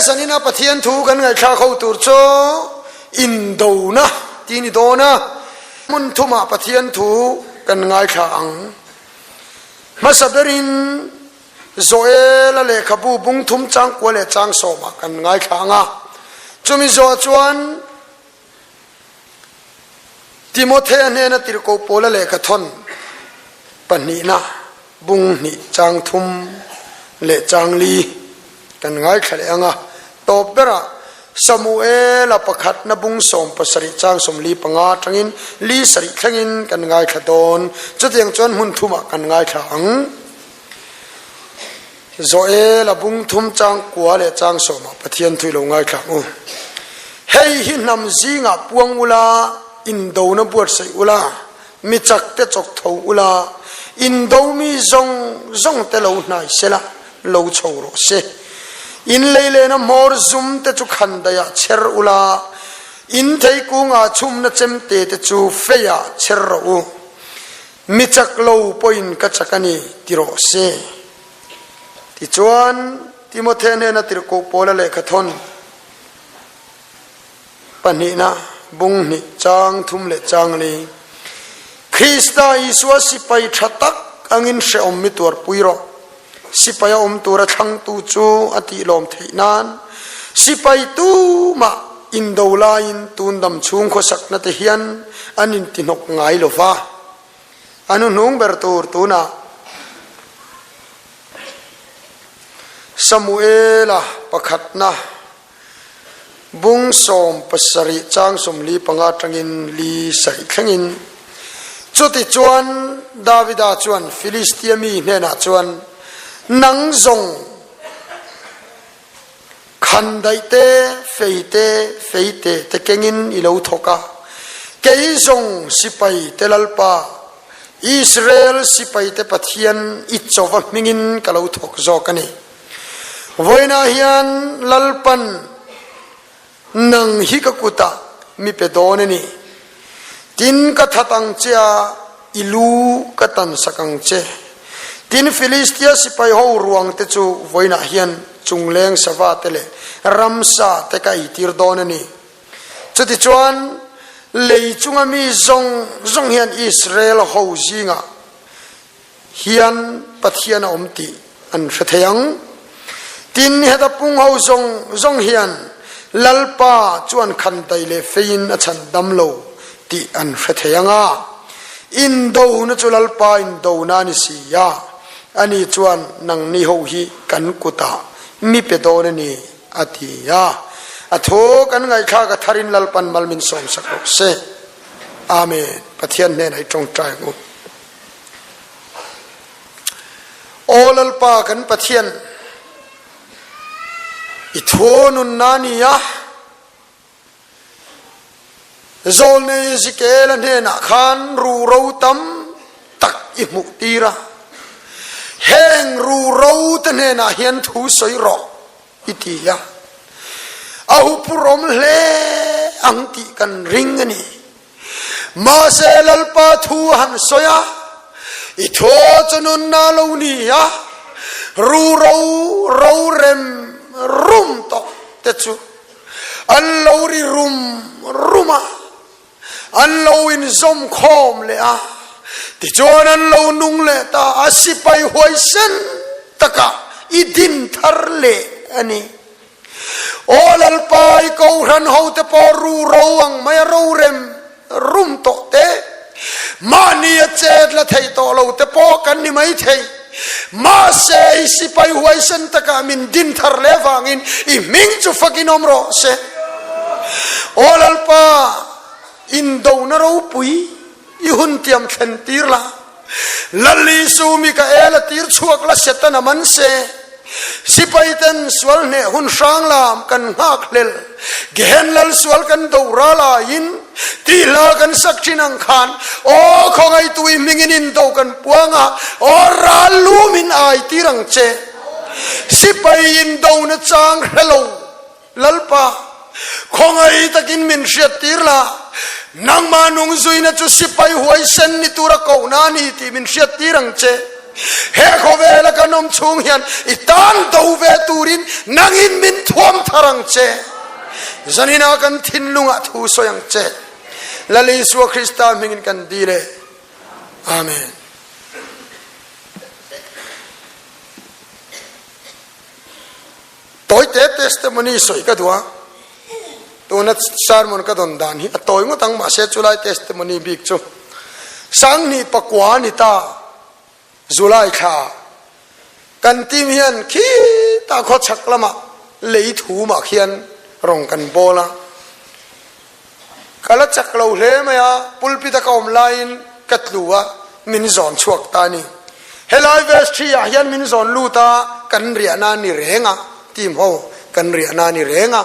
zanina Pathian thu kan ngaihthlak ho tur chu indona tih ni dawn a, hmun thumah Pathian thu kan ngaithla ang. Hmasa berin Joela lehkhabu bung thum changkua leh chang sawmah kan ngaithla ang a, chumi zawh chuan Timothea hnena tirhkoh Paula lehkha thawn pahnihna bung hnih chang thum leh chang li kan ngaithla leh ang a, tawp berah Samuela pakhatna bung 70 chang 45 atangin li sarih thlengin kan ngaithla dawn. Chutiang chuan hmun thumah kan ngaithla ang. Joela bung thum chang kua leh chang sawmah Pathian thu i lo ngaithla ang u. Hei hi hnam zingah puang ula, indona buatsaih ula, mi chak te chawk tho ula, indo mi zawng zawng te lo hnai sela, lo chho rawh se. In lei lena hmawr zum te chu khan daihah chher ula, in thei kungah chhumna chemte te chu feiah chher rawh u. Mi chak lo pawhin ka chak a ni ti rawh se. Tichuan, Timothea hnena tirhkoh Paula lehkha thawn pahnihna bung hnih chang thum leh chang li, Krista Isua sipai tha tak angin hrehawm mi tuarpui rawh. Sipai a awm tura thlangtu chu a tihlawm theih nan sipai tumah indo laiin tun dam chhung khawsakna te hian an intihnawk ngai lo va. A hnuhnung ber tur tunah Samuela pakhatna bung 17 chang 45 atangin li sarih thlengin. Chutichuan Davida chuan Filistia mi hnenah chuan, Nang zawng khandaih te, fei te, feite te kengin i lo thawk a, kei zawng sipai te Lalpa, Israel sipaite Pathian i chauva hmingin ka lo thawk zawk a ni. Vawiinah hian Lalpan nang hi ka kutah mi pe dawn a ni. Tin, ka that ang che a, i lu ka tan sak ang che. Tin, Filistia sipai ho ruang te chu vawiinah hian chungleng sava te leh ramsa te ka eitir dawn a ni. Chutichuan, lei chunga mi zawng zawng hian Israel ho zingah hian Pathian a awm tih an hre thei ang. Tin, heta pung ho zawng zawng hian Lalpa chuan khantai leh feiin a chhan dam lo tih an hre thei ang a. Indona chu Lalpa indona a ni si a, ani chuan nangni ho hi kan kutah mi pe dawn a ni, a ti a. A thu kan ngaihthlak a tharin Lalpan mal min sawmsak rawh se. Amen. Pathian hnenah i tawngtai ang u. Aw Lalpa kan Pathian, i thu nunna ni a, Zawlnei Ezekiel-a hnenah khan ruhro tam tak i hmuh tir a, heng ruhro te hnenah hian thu sawi rawh i ti a, a huphurhawm hle ang tih kan ring a ni. Mahse Lalpa thu a han sawi a, I thaw chu nunna lo ni a, ru ro ro rem rum tawh te chu an lo ri rum rum a, an lo inzawm khawm leh a, tichuan an lo nung leh ta a, sipai huaisen takah i din thar leh a ni. Aw Lalpa, i kohhran hote pawh ru ro ang mai a ro rem rum tawh te, mahni a chet la thei tawh lo te pawh kan ni mai thei. Mahse, i sipai huaisen takah min din thar leh vangin i hming chu fakin awm rawh se. Aw Lalpa, indona ropui i hun tiam thlen tir la, Lal Isu Mikael a tir chhuak la Setana man se, Sipai ten sual hneh hun hrang lam kan nghak hlel, Gehen lal sual kan do ral aiin tih hla kan sak thin ang khan, Aw khawngaihtu i hmingin in do kan puang a, Aw ral lum in ai tir ang che, Sipai in do na chang hre lo. Lalpa, khawngaih takin min hriattir la, nangmah nung zuina chu sipai huaisen ni tura kohna a ni tih min hriattir ang che. He khawvela kan awm chhung hian i tan do ve turin nangin min thuam thar ang che. Zanina kan thinlungah thu sawi ang che. Lal Isua Krista hmingin kan dil e. Amen. Tawite testimony sawi ka duh a, tuna sermon ka dawn dan hi a tawi ngawt ang mahse chulai testimony bik chu Sanghnih pakua a ni ta, July thla kan team hian khitah khawchhak lamah lei thumah khian rawng kan bawl a, ka la chak lo hle mai a, pulpit a ka awm laiin ka tlu a, min zawn chhuak ta a ni. Helai vestry ah hian min zawn lut a, kan riahna a ni reng a, team ho kan riahna a ni reng a.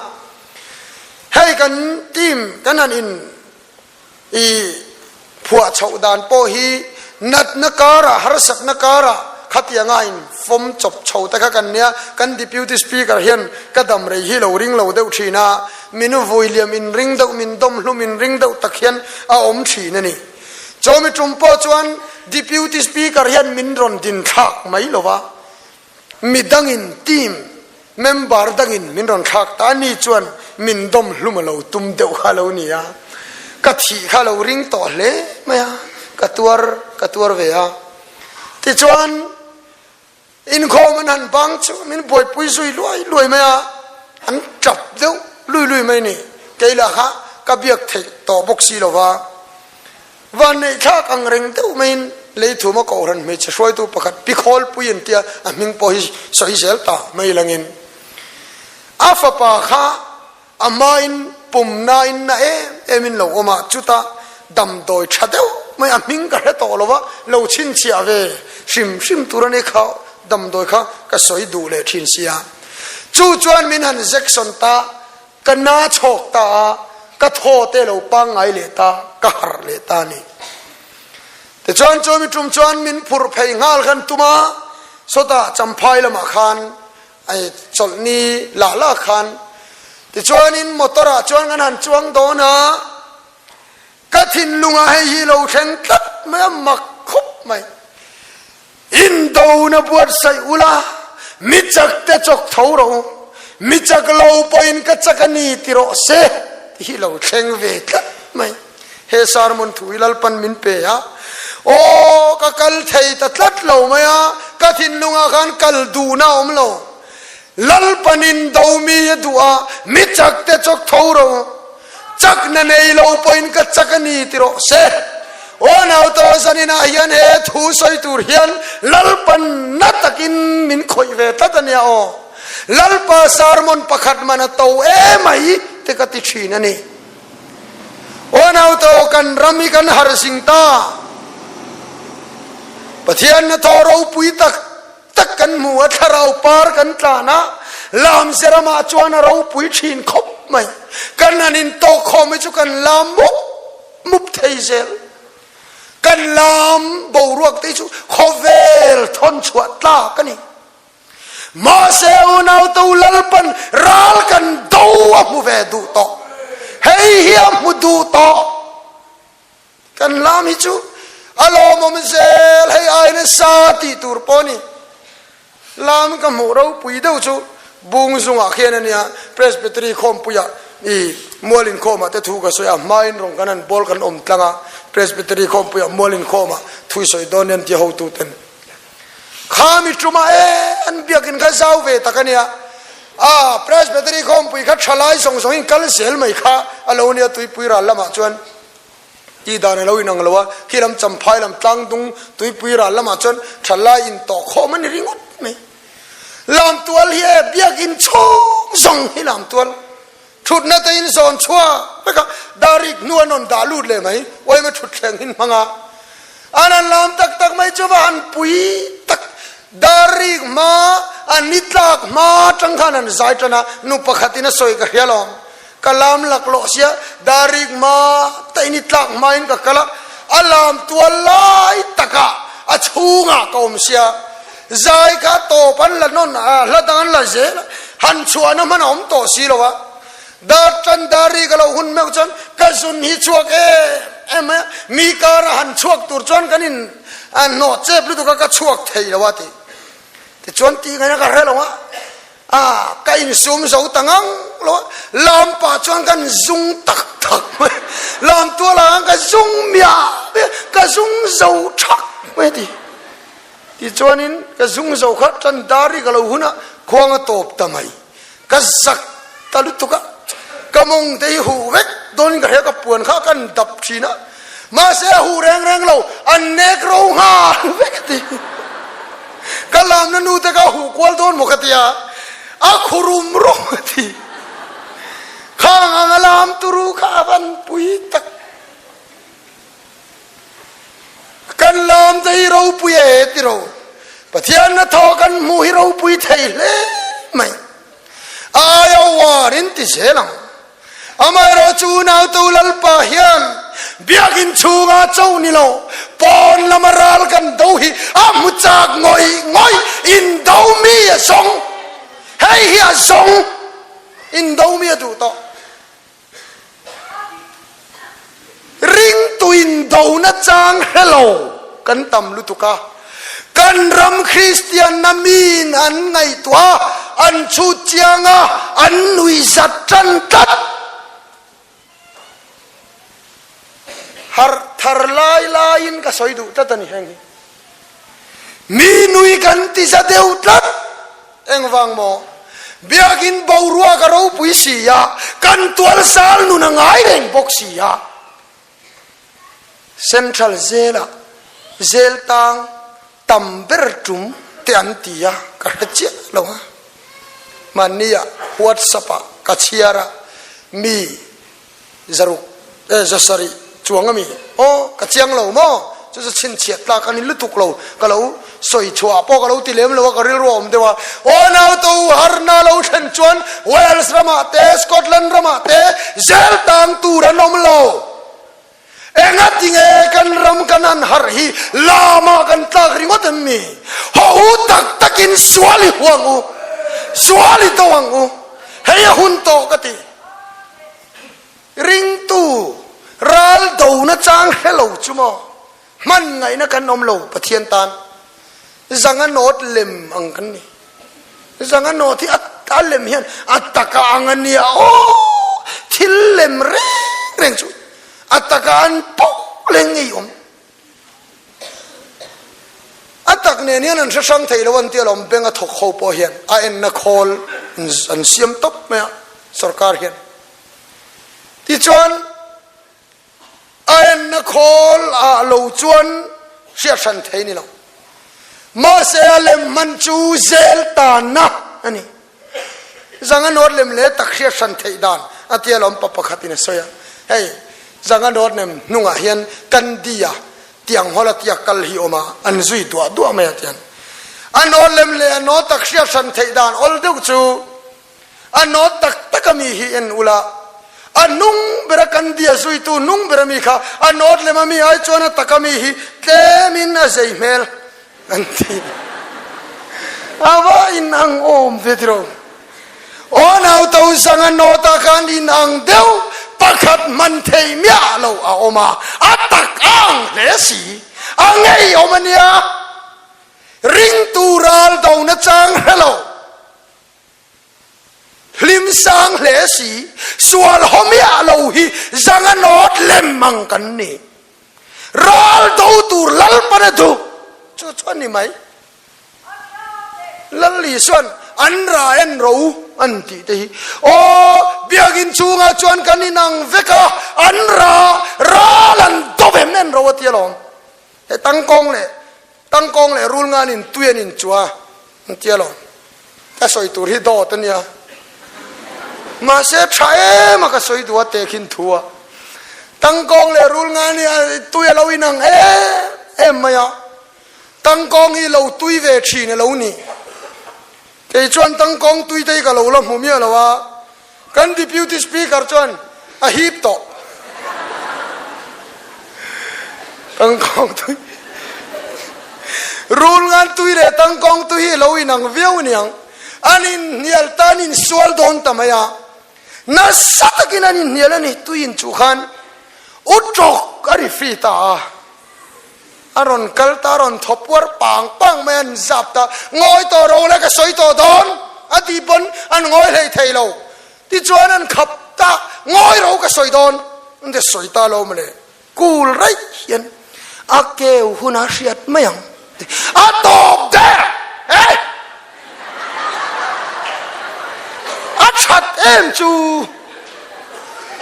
Hei kan team kan han in i phuah chhoh dan pawh hi natna karah, harsatna karah khatianga in fawm chawp chho te kha kan nia. Kan Deputy Speaker hian ka dam rei hi lo ring lo deuh thin a, min vui liam in ring deuh, min dawm hlum in ring deuh tak hian a awm thin a ni. Chawmi tum pawh chuan Deputy Speaker hian min rawn din thlak mai lo va, Mi dangin team member dangin min rawn thlak ta ni chuan min dawm hlum a lo tum deuh kha lo ni a, ka thih kha lo ring tawh hle mai a, ka tuar ka tuar ve a. Tichuan inkhawm an han bang chu min buaipui zui luai luai mai a, an tap deuh lui lui mai ni. Kei lah kha ka biak theih tawh bawk si lo va. Vanneih thlak ang reng deuh maiin Leithuma Kohhran hmeichhe hruaitu pakhat Pi Khawlpui an tia a hming pawh hi sawi zel ta mai langin a fapa kha a hmain pumnain na em emin lo awm a, chutah damdawi tha deuh mai a hming ka hre tawh lo va, lo chhinchhiah ve hrim hrim tur a ni kha damdawi kha ka sawi duh leh thin sia. Chu chuan min han jection ta. Ka na chhawk ta a, ka thaw te lo pangngai leh ta, ka harh leh ta a ni. Tichuan chu mi tum chuan min phurh phei nghal khan tum a, sawtah Champhai lamah khan ai chawlhni lah lah khan tichuanin motor ah chuan kan han chuang dawn a, ka thinlungah hei hi lo thleng tlat mai a, mak khawp mai. Indona buatsaih ula, mi chak te chawk tho rawh u, mi chak lo pawhin ka chak a ni ti rawh se ti hi lo thleng ve tlat mai. He sermon thu hi Lalpan min pe a, aw ka kal thei ta tlat lo mai a, ka thinlungah khan kal duhna a awm lo. Lalpan indo mi a duh a, mi chak te chawk tho rawh u. Chakna nei lo pawhin ka chak a ni ti rawh se. Aw nauta zaninah hian he thu sawi tur hian Lalpan na takin min khawih ve tlat a nia aw. Lalpa sermon pakhat man a to emai te ka ti thin a ni. Aw nauta kan ram hi kan harh zing ta. Pathian hnathawh ropui tak tak kan hmu a, thlarau par kan tlan a, lamze ramah chuan a ropui thin khawp mai. Kan han intawk khawm hi chu kan lam mup mup thei zel. Kan lam boruak te hi chu khawvel thawn chhuah tlak a ni. Mahse unau to Lalpan ral kan do a hmu ve duh tawh. Hei hi a hmu duh tawh. Kan lam hi chu a lawmawm zel hei ai nasa tih tur pawh a ni. Lam ka hmuh ropui deuh chu bung zungah khian a nia, Presbytery khawmpuiah i mual inkhawmah te thu ka sawi a, hmain rawng kan han bawl kan awm tlang a, Presbytery khawmpuiah mual inkhawmah thu i sawi dawn nia an ti hotuten. Kha mi tumah e an biakin kha zau ve tak a nia, a Presbytery khawmpui kha thalai zawng zawngin kal zel mai kha a lo nia tuipui ral lamah chuan. Tih dan a lo inang lo a, khi lam Champhai lam tlangdung tuipui ral lamah chuan thalai in tawh khawm a ni ringawt mai. Lamtual hi e biakin chhung zawng hi lamtual thutna te in zawn chhuak vek a, darik hnu an rawn dah lut leh mai, uaima thutthleng hin hmang a, an han lam tak tak mai chu va han pui tak, darik hma an ni tlak hma tang khan an zai tan a, nu pakhatin a sawi ka hria lawm. Ka lam laklawh sia, darik hma ta in i tlak hmain ka kal a, a lam tual lai takah a chhungah ka awm sia, zai kha tawp an la nawn a, hla dang an la zel a, han chhuahna hman a awm tawh si lo a, dar tan darik a lo hun meuh chuan ka zun hi chhuak em em mai a, mi kara han chhuak tur chuan kan in. A hnawh chep lutuk a ka chhuak thei lo a ti. Tichuan tih ngaihna ka hre lo a, a ka insum zo ta ngang lo a, lam pah chuan kan zung tak tak mai, lam tual ah khan ka zung miah miah, ka zung zo thak mai a ti. Tichuanin ka zung zo kha tan dar hi ka lo hun a, khuang a tawp ta mai, ka zak ta lutuk a, ka mawng te hi huh vek dawnin ka hria, ka puan kha kan dap thin a, mahse a huh reng reng lo, an nek ro nghal vek a ti. Ka lamna nu te kha a huh kual dawn maw ka tia, a khu rum rum a ti. Khang ang a lam turu kha a van pui tak. Kan lam te hi ropui e ti ro. Pathian na thaw kan hmuh hi ropui thei hle mai. A aia uar in ti zel ang. Amaherawh chu unautu Lalpa hian biakinn chhunga cho ni lo pawn lama ral kan do hi a hmu chak ngawih ngawih in do mi a zawng. Hei hi a zawng in do mi a duh tawh. Ringtu indona chang hre lo kan tam lutuk a, kan ram Kristianna miin an ngaihtuah a, an chhut chiang a, an nuihzat tan tlat. Harh thar lai laiin ka sawi duh tlat a ni heng hi. Mi nui kan ti za deuh tlat. Engvang maw? Biakinn boruak a ropui si a, kan tual sal nun a ngai reng bawk si a. Central Jail-ah jail tang tam ber tum te an ti a, ka hre chiah lo a. Mahnia WhatsApp-ah ka chhiar a, mi Zaruk eh zasarih chuang ami? Aw ka chiang lo maw? Chu chu chhinchhiah tlak a ni lutuk lo, ka lo sawi chhuah pawh ka lo ti lem lo a, ka rilru a awm deuh a. Aw nautu harna lo thlen chuan Wales ramah te Scotland ramah te zel tang tur an awm lo. Engatinge kan ram kan han harh hi lama kan tlak ringawt em mi? Haw u tak takin sual i huang u, sual i do ang u, hei a hun tawh ka ti. Ringtu ral dona chang hre lo chu maw hman ngaihna kan awm lo Pathian tan zanga nawt lem ang kan ni. Zanga nawt hi a lem hian a taka ang a nia aw thil lem reng reng chu a taka an poh leng ngei awm. A tak nen hian an hre hrang thei lo an ti alawm, bank a thawk ho pawh hian a enna khawl an siam tawp mai a sorkar hian. Tichuan a enna khawl ah lo chuan hriat hran thei ni lo. Mahse a lem hman chu zel tanna a ni. Zanga nawt lem leh tak hriat hran theih dan a tia lawm pa pakhatin a sawi a, hei zanga nawt nem hnungah hian Kandi-a tiang hawla tia kal hi awm a, an zui duah duah mai a tiang. A nawt lem leh a nawt tak hriat hran theih dan awl deuh chu a nawt tak tak a mi hi en ula, a hnung bera Kandi-a zuitu hnung bera mi kha a nawt lem a mi ai chuan a taka mi hi tlemin a zei hmel. An ti. A va in ang awm ve tiro. Aw nau to zang a nawt ah khan in ang deuh pakhat hman thei miah lo a awm a, a tak a ang hle si. A ngei awm a nia. Ringtu ral do na chang hre lo. Hlim sang hle si. Sual haw miah lo hi zang a nawt lem ang kan ni. Ral do tur Lalpan a duh chu chu a ni mai. Lal Isuan an ra en ro an tih te hi aw biakinn chhungah chuan kan inang vek a, an ra ral an do em en ro a ti alawm. He tangkawng leh tangkawng leh rul ngan in tui an inchua an ti alawm. Ka sawi tur hi dawt a nia. Mahse tha em a ka sawi duh a tehkhin thu a. Tangkawng leh rul ngan hi tui a lo inang em em mai a. Tangkawng hi lo tui ve thin a lo ni. Kei chuan tangkawng tui te hi ka lo la hmu miah lo a. Kan Deputy Speaker chuan a hip tawh. Tangkawng tui Rul ngan tui leh tangkawng tui hi lo inang viau aniang. An inhnial ta an insual dawn ta mai a. Nasa takin an inhnial a ni. Tui inchuh khan u tawk a ri free ta a. A rawn kal ta, a rawn thaw puar pang pang mai a, an zap ta, Ngawi tawh ro le, ka sawi tawh dawn, a tih pawn an ngawi hlei thei lo. Tichuan an khap ta, Ngawi ro ka sawi dawn, an ti sawi ta lo mawle. Cool raih hian a keu huna hriat mai ang. A tawp der! Eh! A that em chu!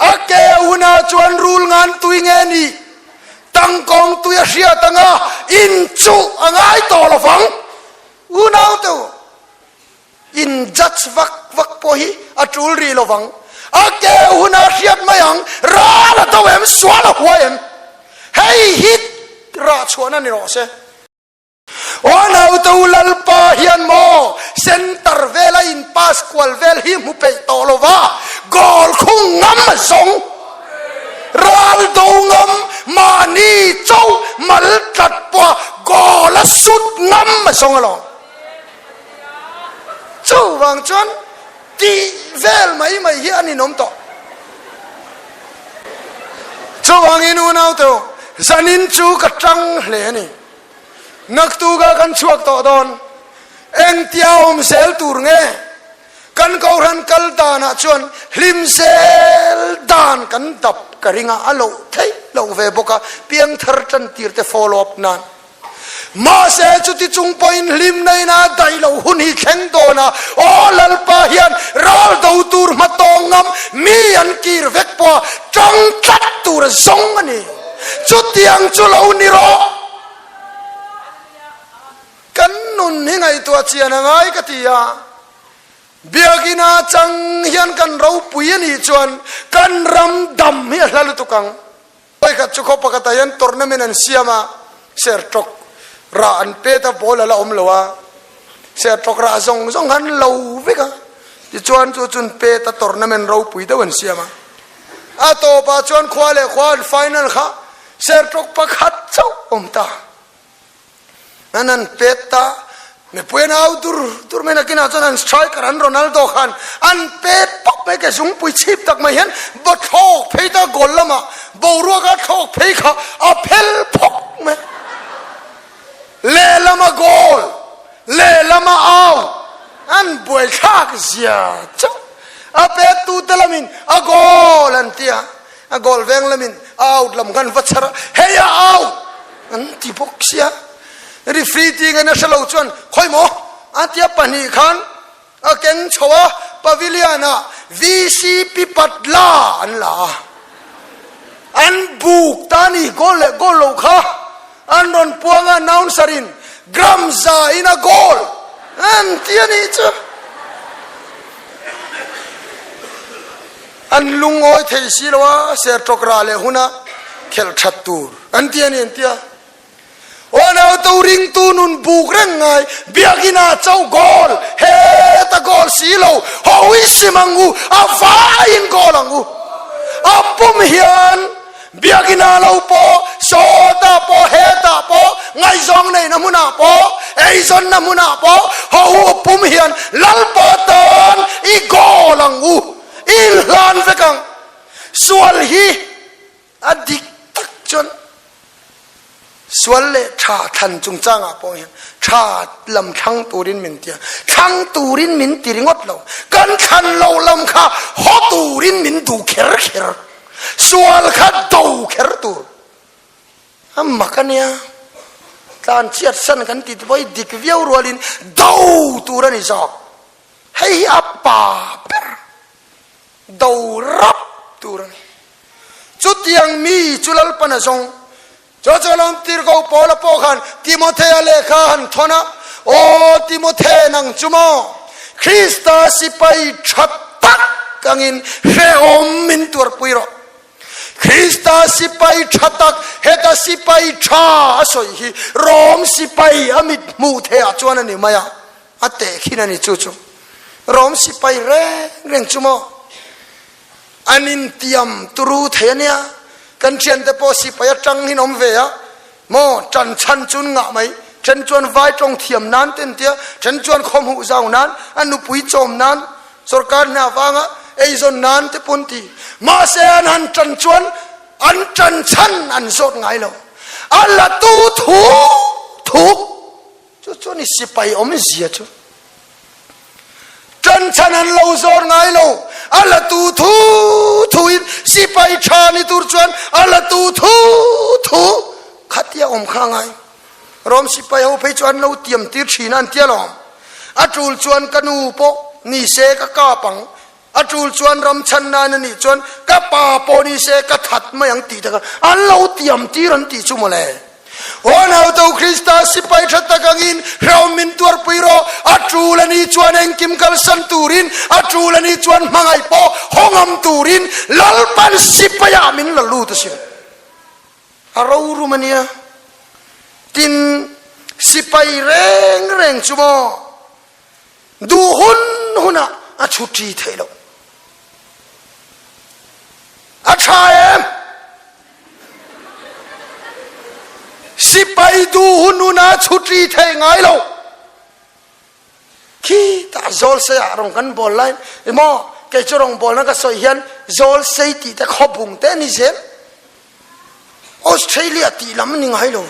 A keu huna chuan rul ngan tui nge ni? Tangkawng tui a hriat anga in chu a ngai tawh lo vang. Unau te u, in judge vak vak pawh hi a tul rih lo vang. A ke huna hriat mai ang, ral a do em, sual a hua em? Hei hi rah chhuahna ni rawh se. Aw naute u Lalpa hian maw center vela in pass kual vel hi hmu peih tawh lo va, goal khung ngam a zawng, ral do ngam, mahni chauh mal tlat pawha goal a sut ngam a zawng alawm. Chuvang chuan tih vel mai mai hi a ninawm tawh. Chuvangin unaute u, zanin chu ka tang hle a ni. Naktuka kan chhuak tawh dawn. Engtia awm zel tur nge? Kan Kohhran kal danah chuan hlim zel dan kan dap ka ring a, a loh theih loh ve bawk a, piangthar tantir te follow up nan. Mahse chuti chung pawhin hlimna ina daih loh hun hi thleng dawn a, aw Lalpa hian ral do tur hma tawng ngam mi an kir vek pawh a tang tlat tur a zawng a ni. Chutiang chu lo ni rawh. Kan nun hi ngaihtuah chian a ngai ka ti a, Biakina chang hian kan ropui a nih chuan kan ram dam hi a hla lutuk ang. Vawikhat chu khaw pakhatah hian tournament an siam a, sertawk rah an pet a, ball a la awm lo a, sertawk rah zawng zawng kha an lo vek a, tichuan chu chun pet a tournament ropui deuh an siam a, a tawpah chuan khua leh khua an final kha sertawk pakhat chauh awm ta. An han pet ta, mipui an au dur dur mai nakinah chuan an striker an Ronaldo khan an pet pawp mai ke zungpui chhip tak mai hian ba thlawk phei ta goal lamah boruak a thlawk phei kha a phel phawk mai. Lehlama goal, lehlama au an buaithlak zia chauh. A pet tute lamin a goal an ti a, a goal veng lamin a out lam khan va chhar a, hei a out! An ti bawk sia, referee ti ngaihna hre lo chuan khawi maw a tia pahnih khan a keng chho a, pavilion ah VCP patla an la a, an buk ta ni goal leh goal lo kha an rawn puang a, announcer in gram za in a goal an ti a nih chu. An lungawi thei si lo a, sertawk rah leh huna khelh that tur an ti a ni an ti a. Aw nauto ringtu nun buk reng ngai, biakina cho goal, heta goal si lo, hawi sim ang u, a vaiin goal ang u. A pum hian biakina lo pawh, sawtah pawh, hetah pawh, ngaihzawng neihna hmunah pawh, eizawnna hmunah pawh, haw u pum hian Lalpa tan i goal ang u. I inhlan vek ang. Sual hi a dik tak chuan sual leh tha thlan chungchangah pawh hian tha lam thlang turin min ti a, thlang turin min ti ringawt lo, kan thlan lo lam kha haw turin min duh kher kher, sual kha do kher tur a mak a nia. Tlan chhiat san kan ti te pawh hi dik viau rualin do tur a ni zawk. Hei hi a pa ber do rap tur a ni. Chutiang mi chu Lalpan a zawng. Chu chu lawm tirhkoh Paula pawh khan Timothea lehkha a han thawn a, Aw Timothe nang chu maw, Krista sipai tha tak angin hrehawm min tuarpui rawh. Krista sipai tha tak, heta sipai tha a sawi hi Rom sipai a mit hmuh theih ah chuan a ni mai a. A teh khin a ni chu chu. Rom sipai reng reng chu maw an intiam turu thei a nia. Kan thiante pawh sipai atang hin awm ve a maw tan chhan chun ngah mai. Then chuan vai tawng thiam nan te an tia, then chuan khaw hmuh zau nan, a nupui chawm nan, sorkar hna vanga eizawn nan te pawh an ti. Mahse an han tan chuan an tan chhan an zawt ngai lo. A la tu thu thu chu chu ni sipai awmzia chu. Ṭanchhan an lo zawr ngai lo. A la tu thu thu in sipai ṭha ni tur chuan a la tu thu thu khatia awm kha ngai. Rom sipai ho phei chu an lo tiam tir ṭhin a an tia lawm. A ṭul chuan ka nu pawh ni se ka kap ang, a ṭul chuan ram chhan nan a nih chuan ka pa pawh ni se ka that mai ang tih te kha an lo tiam tir an tih chu mawle. Aw nauto Krista sipai tha tak angin hrehawm min tuarpui rawh, a tul a nih chuan engkim kalsan turin, a tul a nih chuan hmangaih pawh hawngam turin Lalpan sipaiah min la lut asin. A rorum a nia. Tin, sipai reng reng chu maw duh hun hunah a chhuṭi theih loh. A tha em? Sipai duh hun huna chhuṭi theih ngai lo. Khi tah zawl sei ah rong kan bawl lai maw kei chu rong bawlna ka sawi hian zawl sei tih te khawbung te ni zel. Australia tih lam ni ngai lo.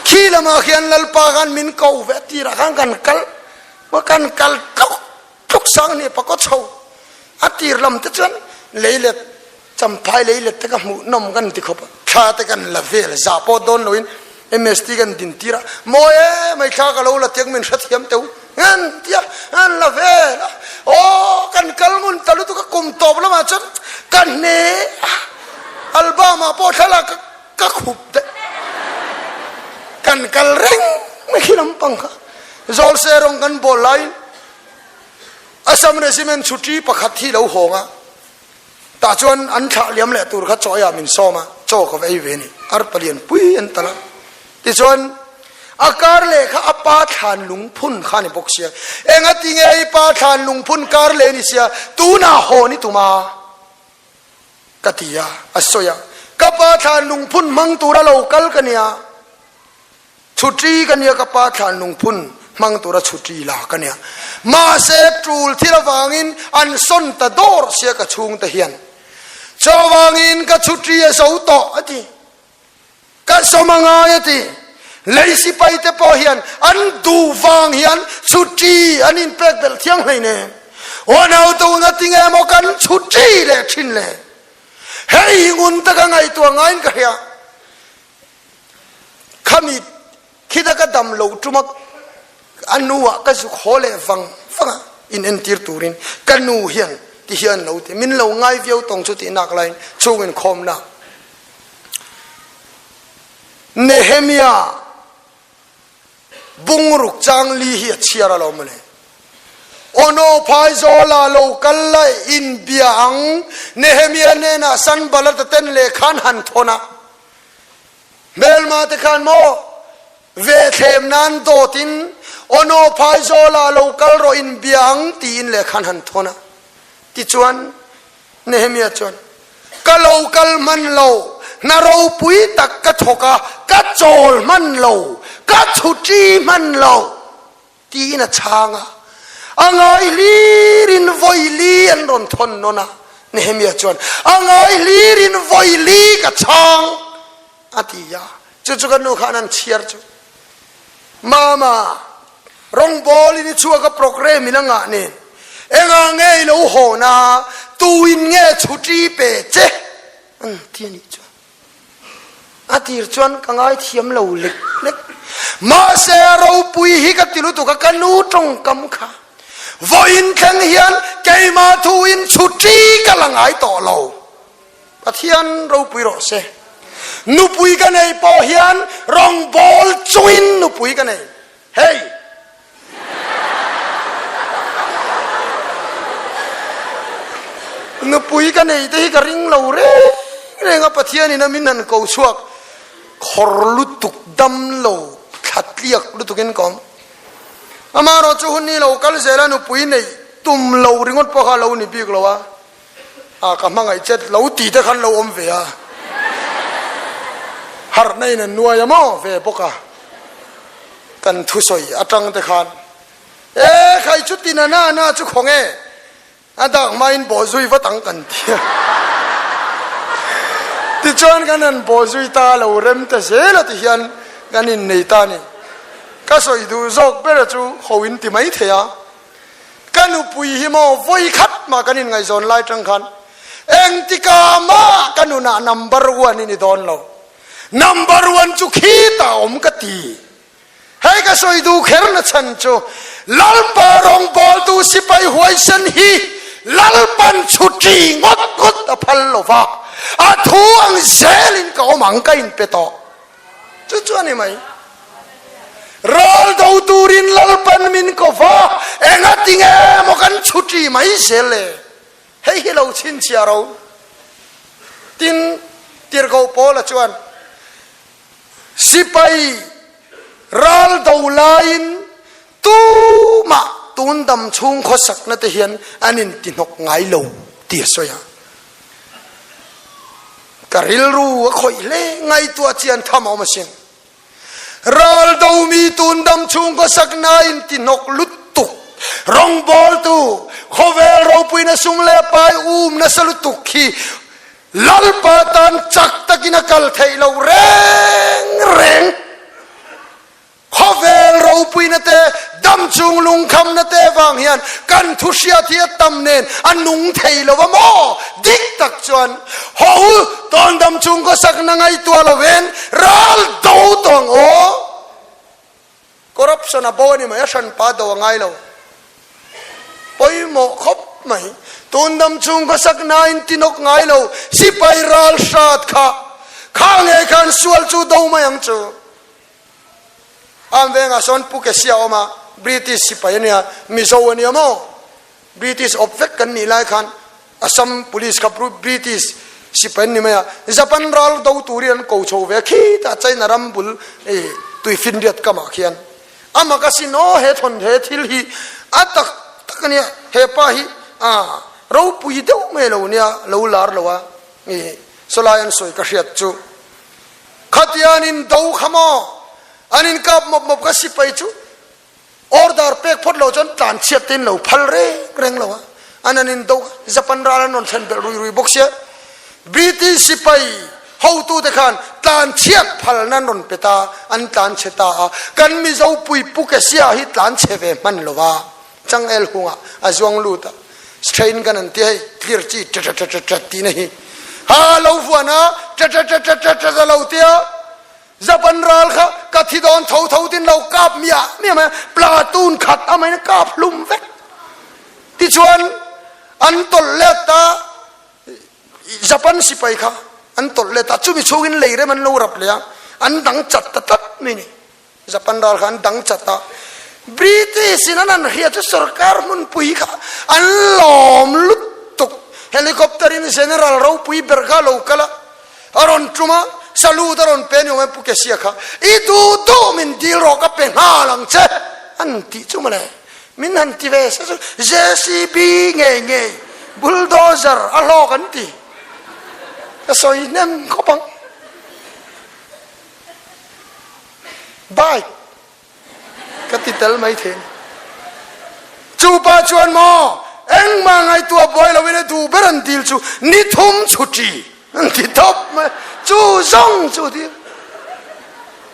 Khi lamah khian Lalpa khan min ko ve tirah khan kan kal kan kal tluk tluk sang ni pakaw chho a tir lam te chuan leilet Champhai leilet te ka hmuh nawm kan ti khawp a, thla te kan la vel zah pawh dawn loin MST kan din tir a, mawi e mai thla ka lo la tiang min hrethiam teu ngan tia an la vel a, aw kan kal ngun ta lutuk a kum tawp lamah chuan ka hne a, album ah pawh thla la ka khup daih kan kal reng mai khi lampang kha Zawlse rawng kan bawl laiin Assam Regiment chhuṭi pakhat hi lo hawng a. Tah chuan an thlah liam leh tur kha chaw eiah min sawm a, chaw ka va ei ve a ni. Arpa lian pui an tal a. Tichuan, a kar leh kha a pa thlan lungphun kha a ni bawk sia. Engati nge i pa thlan lungphun kar leh a ni sia, tunah haw ni tum a? Ka ti a, a sawi a. Ka pa thlan lungphun hmang tura lo kal ka nia. Chhuṭi ka nia ka pa thlan lungphun hmang tura chhuṭi la ka nia. Mahse ṭul thil avangin an sawn ta dawr sia ka chhungte hian. Chuvangin ka chhuṭi a zo tawh a ti. Ka sawm a ngai a ti. Lei sipai te pawh hian an duh vang hian chhuṭi an inpek belh thiang hleinem. Aw nautu ngatinge maw kan chhuṭi leh ṭhin le? Hei hi ngun taka ngaihtuah ngaiin ka hria. Khami khita ka dam lo tuma a nuah ka zuk haw leh vang vang a, in entir turin ka nu hian ti hian lo ti, min lo ngai viau tawng chu tih nak laiin chhung inkhawmna Nehemia Bungruk changli hi a chhiar alawm mawle. Ono Phaizawla lo kal la inbia ang Nehemia hnenah Sanballat a ten leh khan han thawn a. Hmelma te khan maw ve thlem nan dawtin Ono Phaizawla lo kal rawh inbia ang tiin leh khan han thawn a. Tichuan Nehemia chuan, Ka lo kal hman lo, hna ropui tak ka thawk a, ka chawl hman lo, ka chhuṭi hman lo, tiin a chhang a. A ngai hlirin vawi li an rawn thawn nawn a. Nehemia chuan, A ngai hlirin vawi li ka chhang, a ti a. Chu chu ka nu khan an chhiar chu, Mama, rawngbawlin i chhuak a programme in a ngah nen, engah nge i lo hawn a, tuin nge chhuṭi pe che? An ti a nih chuan a tir chuan ka ngaithiam lo lek lek. Mahse a ropui hi ka ti lutuk a, ka nu tawngkam kha vawiin thleng hian keimah thuin chhuṭi ka la ngai tawh lo. Pathian ropui rawh se. Nupui ka nei pawh hian rawngbawl chungin nupui ka nei. Hei! Nupui ka nei te hi ka ring lo reng reng a, Pathianin a min han ko chhuak khawr lutuk dam lo thla tliak lutukin ka awm. Amaherawhchu hun hi lo kal zel a, nupui neih tum lo ringawt pawh kha a lo ni bik lo a. A ka hmangaih chet lo ti te khan lo awm ve a, harhna in an nuai a maw ve bawk a, kan thusawi atang te khan e khai chu tina na na chu khaw nge a dak hmain bawh zui vat ang kan ti a. Tichuan kan han bawh zui ta a lo rem ta zel a tihian kan innei ta a ni. Ka sawi duh zawk ber a chu ho in ti mai thei a. Ka nupui hi maw vawi khat mah kan inngaihzawn lai tang khan engtikah mah ka nunah number one i ni dawn lo. Number one chu khitah awm ka ti. Hei ka sawi duh kher na chhan chu Lalpa rawngbawltu sipai huaisen hi Lalpan chhuṭi ngawt ngawt a phal lo va, a thu ang zelin ka awm ang ka inpe tawh. Chu chu a ni mai. Ral do turin Lalpan min ko va, engati nge maw kan chhuṭi mai zel le? Hei hi lo chhinchhiah ro. Tin, Tirhkoh Paula chuan, Sipai ral do laiin tumah tun dam chhung khawsakna te hian an intihnawk ngai lo tih a sawi a. Ka rilru a khawih hle, ngaihtuah chian tham a awm asin. Ral do mi tun dam chhung khawsakna a intihnawk lutuk, rawngbawltu khawvel ropuina sum leh pai um nasa lutuk hi Lalpa tan chak takin a kal theih loh reng reng. Khawvel ropuina te, dam chung lungkhamna te vang hian kan thu hriat hi a tam nen a nung thei lo a maw? Dik tak chuan haw u, tawn dam chung khawsakna ngaihtuah lovin ral do tawh ang aw. Corruption a bo a ni mai, a hranpa do a ngai lo. Pawimawh khawp mai. Tun dam chung khawsak nain tinawk ngai lo, sipai ral hrat kha, kha nge khan sual chu do mai ang chu. Am vengah sawn Pu Kesia a awm a, British sipai a nia, Mizo a nia maw? British awp vek kan nih lai khan Assam Police kha British sipai an ni mai a, Japan ral do turin an ko chho ve a, khitah China ram bul tuifinriat kamah khian a mak asin aw he thawn he thil hi a tak tak a nia, he pa hi a ropui deuh mai lo nia lo lar lo a, sawlai an sawi ka hriat chu khatian in do kha maw an inkap mawp mawp kha sipai chu Order pek phawt lo chuan tlan chhiat te in lo phal reng reng lo a, an an in do Japan ral an rawn thlen belh rui rui bawk sia. British sipai hotu te khan tlan chhiat phal nan rawn pe ta, an tlan chhe ta a, kan Mizo pui Pu Kesia hi tlan chhe ve hman lo va, changel hungah a zuang lut a, strain gun an ti hei clear chi ṭaṭaṭaṭaṭat tihna hi ha lo vuan a, ṭaṭaṭaṭaṭat a lo tia. Japan ral kha ka thi dawn tho tho tin lo kap miah miah mai a, platoon khat a main a kap hlum vek. Tichuan an tawlh let ta, Japan sipai kha an tawlh let ta, chumi chhungin lei rem an lo rap leh a, an dang chat ta tlat mai ni. Japan ral kha an dang chat a, British in an han hria chu sorkar hmunpui kha an lawm lutuk, helicopter in General ropui ber kha a lo kal a, A rawn tum a, salute a rawn pe ni awm e Pu Kesia kha, i duh duh min dil rawh ka pe nghal ang che an tih chu mawle. Min han ti ve se chu JCB ngei ngei bulldozer a hlawk an ti. Ka sawi hnem khawp ang. Bike. Ka ti tel mai thei a ni. Chu pa chuan maw engmah ngaihtuah buai loin a duh ber an dil chu ni thum chhuṭi an ti tawp mai. Chu zawng chu dil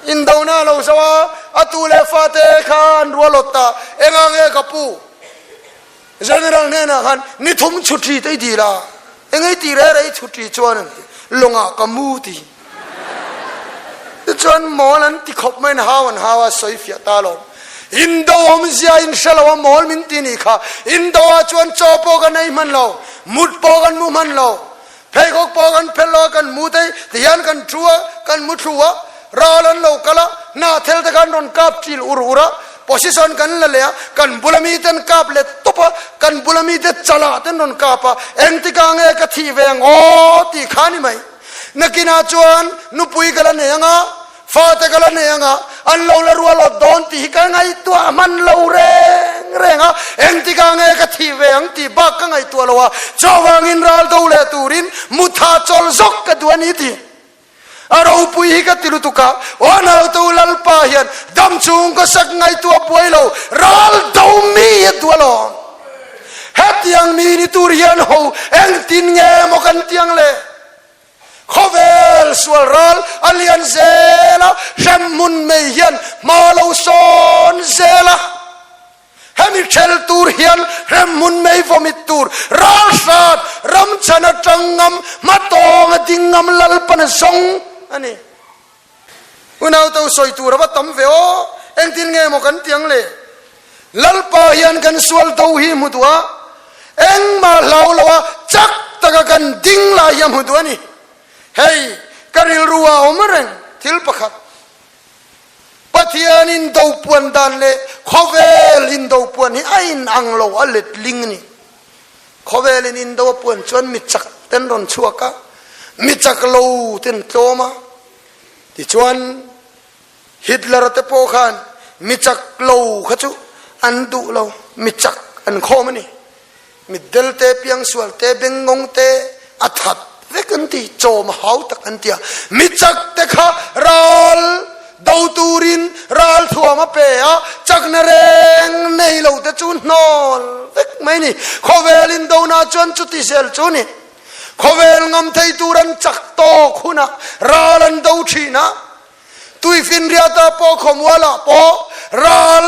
indona a lo zo a, a tu leh fate kha an rualawt ta. Engah nge ka pu General hnenah khan ni thum chhuṭi te i dil a, engei ti reh reh i chhuṭi chuan an ti, lawngah ka mu ti. Tichuan mawl an ti khawp maiin hau an hau a sawi fiah ta alawm. Indo awmzia in hre lo a mawl min ti nih kha. Indo ah chuan chaw pawh kan ei hman lo, mut pawh kan mu hman lo, pheikhawk pawh kan phelh lo a kan mu te tihian kan thu a, kan mu thlu a, Ral an lo kal a, hnathel te khan rawn kap ṭil ur ur a, position kan la leh a, kan bula mite an kap let tawp a, kan bula mite chalah te an rawn kap a, engtikah nge ka thih ve ang aw tih kha a ni mai. Nakinah chuan nupui ka la nei ang a, fate ka la nei ang a, an lo la rual awt dawn tih hi ka ngaihtuah hman lo reng reng a, engtikah nge ka thih ve ang tih bak ka ngaihtuah lo a, chuvangin ral do leh turin mutha chawl zawk ka duh a ni tih. A ropui hi ka ti lutuk a, aw nautu Lalpa hian dam chung ka sak ngaihtuah buai lo, ral do mi a duh alawm. Hetiang mi ni tur hian ho engtin nge maw kan tiang le? Khawvel. Khawvel sual ral a lian zel a, hremhmun mei hian hma lo sawn zel a. Hemi ṭhel tur hian hremhmun mei vawmit tur ral hrat ram chhan aṭang ngam hmatawng a ding ngam Lalpan a zawng a ni. Unauto sawi tur a va tam ve aw, engtin nge maw kan ti ang le? Lalpa hian kan sual do hi hmu duh a, engmah hlau lo a chak taka kan ding lai hi a hmu duh a ni. Hei, ka rilru ah a awm reng thil pakhat. Pathian in do puan dan leh khawvel in do puan hi a inang lo, a letling a ni. Khawvel in indo a puan chuan mi chak ten rawn chhuak a, mi chak lo ten tlawm a. Tichuan Hitler te pawh khan mi chak lo kha chu an duh lo, mi chak an khawm a ni. Mitdel te, piangsual te, bengngawng te a that vek an ti, chawm a hau tak an ti a. Mi chak te kha ral do turin ral thuam a pe a, chakna reng nei lo te chu hnawl vek mai ni. Khawvel indona chuan chuti zel chu ni. Khawvel ngam thei tur an chak tawk hunah ral an do thin a. Tuifinriata pawh khawmualah pawh ral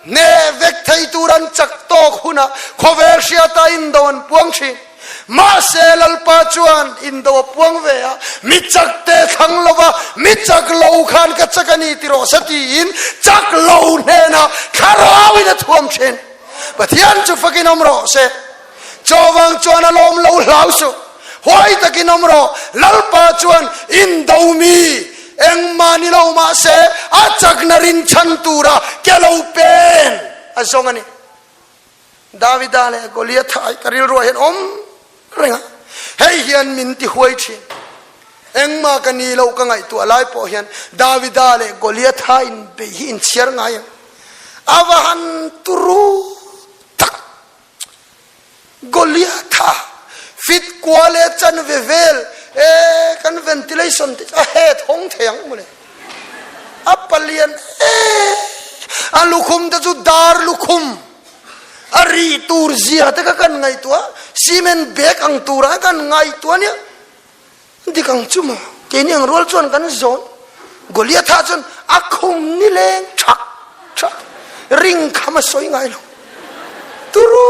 hneh vek thei tur an chak tawk hunah khawvel hriata indo an puang thin. Mahse Lalpa chuan indo a puang ve a, mi chak te thlang lova mi chak lo khan ka chak a ni ti rawh se tiin chak lo hnenah thlarauin a thuam thin. Pathian chu fakin awm rawh se. Chawvang chuan a lawm lo hlau suh. Huai takin awm rawh. Lalpa chuan indo mi engmah ni lo mahse a chakna rinchhan tura ke lo pen a zawng a ni. Davida leh Goliatha ai ka rilruah hian awm reng a, hei hian min ti huai thin. Engmah ka ni lo ka ngaihtuah lai pawh hian Davida leh Goliatha inbeih hi inchhiar ngai ang. A va han turu tak! Goliatha fit kua leh chanve vel e kan ventilation te a het hawng thei ang mawle. A palian e a lukhum te chu dar lukhum a ri tur zia te kha kan ngaihtuah cement bag ang turah kan ngaihtuah nia. Dik ang chu maw? Keini ang rual chuan kan zawn. Goliatha chuan a khum nileng thak thak ring kham a sawi ngai lo. Turu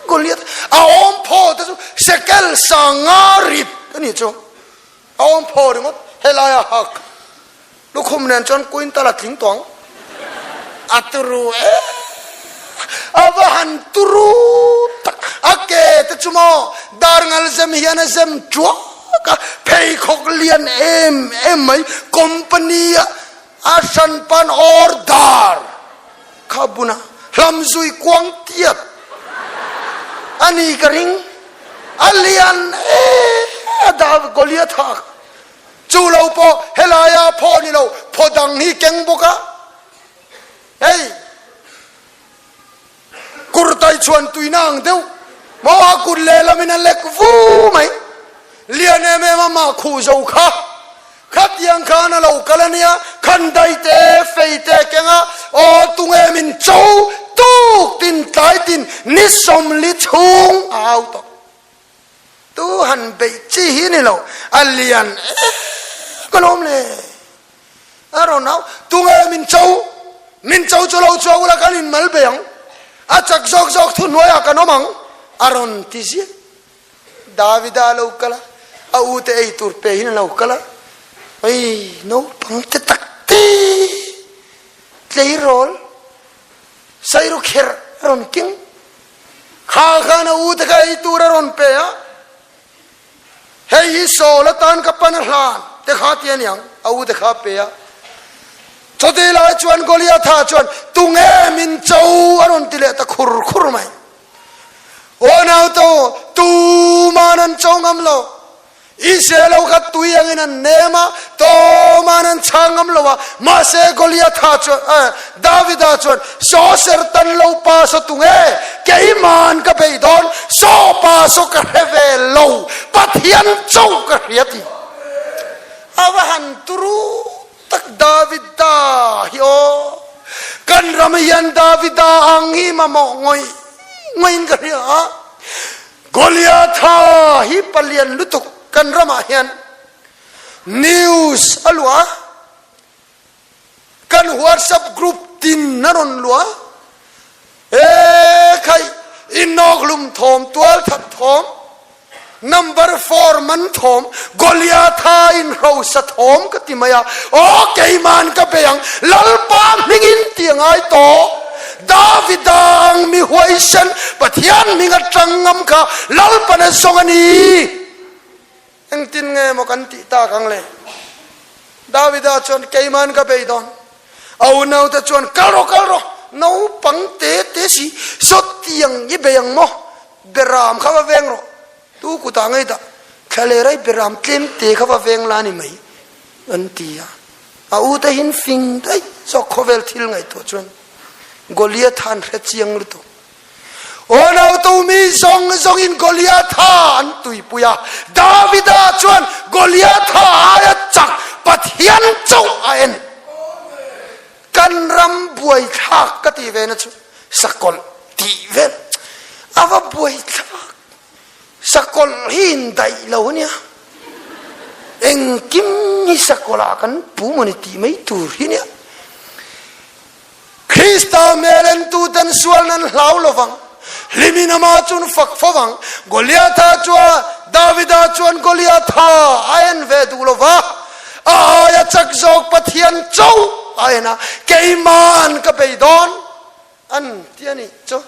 Goliath a awm phaw te chu sekel sanga rit a ni chu. A awm phaw ringawt helai a hak. Lukhum nen chuan quintal a tling tawh ang. A turu e. A va han turu tak. A ke te chu maw dar ngal zem hian a zem tuak a, pheikhawk lian em em mai company a a hran pan order kha bun a, hlam zui kuang tiat a ni ka ring. A lian e a dah Goliath a. Chu lo pawh helaia phaw ni lo, phaw dang hi keng bawk a. Hei, kurtai chhuan tuina ang deuh, maw a kut lehlamin a lek vu mai. Lian em em a mah khuh zo kha. Khatiang khan a lo kal a nia, khandai te, fei te keng a, aw tunge min cho tuk tin tlai tin ni sawmli chhung a au tawh. Tu han beih chi hi ni lo, a lian em alawm le. A rawn au, tunge min cho? Min cho chu lo chuang ula kan inmal bei ang, a chak zawk zawk thuhnuaiah kan awm ang, a rawn ti ziah. Davida a lo kal a, a u te ei tur pe hin a lo kal a, Ei, naupang te tak te, tleirawl, sairu kherh a rawn keng. Kha khan a u te kha ei tur a rawn pe a, hei hi Saul atan ka pan a hlan te kha ti a niang, a u te kha a pe a. Chutih lai chuan Goliatha chuan, Tunge min cho? a rawn ti leh ta khur khur mai. Aw nauto, tuman an cho ngam lo. Israel ho kha tui angin an nem a, tawman an chhang ngam lo a, mahse Goliatha chuan, eh, Davida chuan, Saw ser tan lo pa saw tunge, keiman ka bei dawn, saw pa saw ka hre ve lo, Pathian cho ka hria ti. A va han turu tak Davida hi aw. Kan ram hian Davida ang hi mamawh ngawih ngawih in ka hria a. Goliatha hi palian lutuk kan ramah hian. News a luah a, kan WhatsApp group tin a rawn luah a, E khai, inawkhlum thawm, tualthat thawm, number four man thawm, Goliatha inhrosa thawm ka ti mai a, aw keiman ka bei ang, Lalpa hmingin ti a ngai tawh. Davida ang mi huaisen Pathian hming atang ngam kha Lalpan a zawng a ni. Engtin nge maw kan tih tak ang le? Davida chuan, Keiman ka bei dawn. A unaute chuan, Kal rawh, kal rawh, naupang te te si, sawtiang i bei ang maw? Beram kha va veng rawh. Tu kutah ngei dah, thla leh rai beram tlem te kha va veng la ni mai, an ti a. A ute hin fing daih zawk khawvel thil ngaihtuah chuan Goliatha an hre chiang lutuk. Aw nautu mi zawng zawngin Goliatha an tuipui a, Davida chuan Goliatha aia chak Pathian chauh a en. Kan ram buaithlak ka tih ve na chu sakawlh tih vel a va buaithlak. Sakawlh hi indaih lo a nia. Engkim hi sakawlh ah kan pu maw ni tih mai tur hi nia. Krista hmel entuten sual nan hlau lovang, hlimin amah chun fak fo vang. Goliatha chuan Davida chuan Goliatha a en ve duh lo va, a aia chak zawk Pathian chauh a en a, Keiman ka bei dawn an ti a nih chu.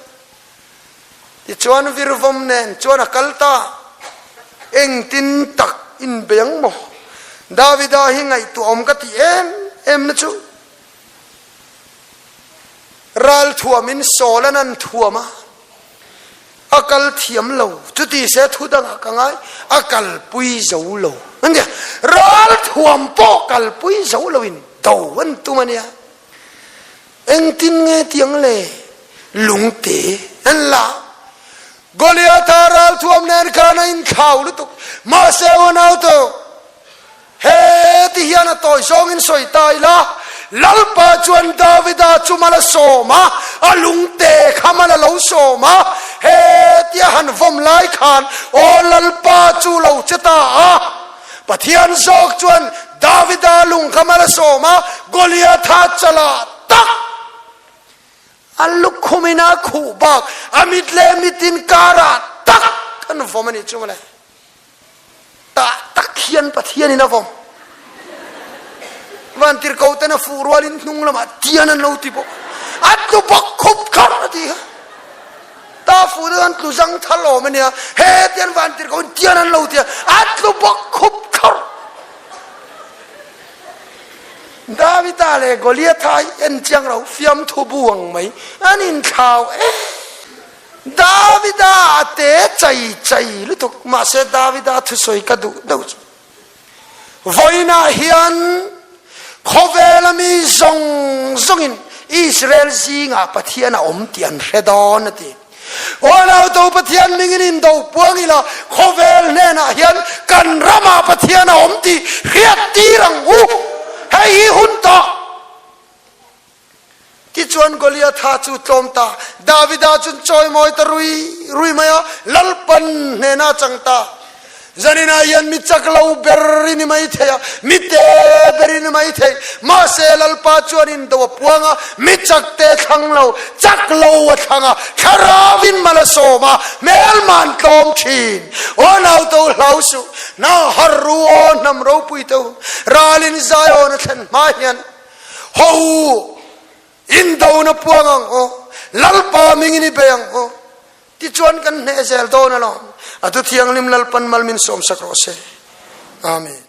Tichuan virvawm nen chuan a kal ta, engtin tak inbei ang maw? Davida hi ngaihtuahawm ka tih em em na chu. Ral thuamin Saul an an thuam a, a kal thiam lo. Chuti se thu dangah ka ngai, a kalpui zo lo a nia. Ral thuam pawh kalpui zo loin do an tum a nia. Engtin nge tiang le? Lungte an la. Goliatha ral thuam nen khan a inthlau lutuk. Mahse unau-tu, He ti hian a tawi zawngin sawi ta ila, Lalpa chuan Davida chu mal a sawm a, a lungte kha mal a lo sawm a, he tia han vawm lai khan aw Lalpa chu lo che ta a. Pathian zawk chuan Davida lung kha mal a sawm a, Goliatha chalah tak a lukhumin a khuh bak a mit leh mit inkarah tak an vawm a nih chu mawle. Tah tak hian Pathianin a vawm. Vantirhko ten a fuh rualin hnung lamah tian an lo ti bawk. A tlu bawk khup kharh a ti kha. Ta fuh deuh an tlu zang thal awm a nia. He tian vantirhko in tian an lo ti a, a tlu bawk khup kharh. Davida leh Goliatha hi en chiang lo fiamthu bu ang mai an inthlau em. Davida a te chai chai lutuk, mahse Davida thusawi ka duh deuh chu. Vawiinah hian khawvela mi zawng zawngin Israel zingah Pathian a awm tih an hre dawn a ti. Aw nauto Pathian mingin indo puang ila khawvel hnenah hian kan ramah Pathian a awm tih hriat tir ang u. Hei hi hun tawh. Tichuan Goliatha chu tlawm ta, Davida chun chawimawi ta rui rui mai a, Lalpan hnena a chang ta. Zaninah hian mi chak lo ber i ni mai thei a, mi te ber i ni mai thei, mahse Lalpa chuan indo a puang a, mi chak te thlang lo, chak lo a thlang a, thlarauin mal a sawm a, hmelman tlawm thin. Aw nauto hlau suh, hna har ru aw hnam ropui te u, ralin Zion a thlen hma hian, Ho u, indona puang ang u, Lalpa mingin i bei ang u, tichuan kan hneh zel dawn alawm. A thu thianghlim Lalpan mal min sawmsak rawh se. Amen.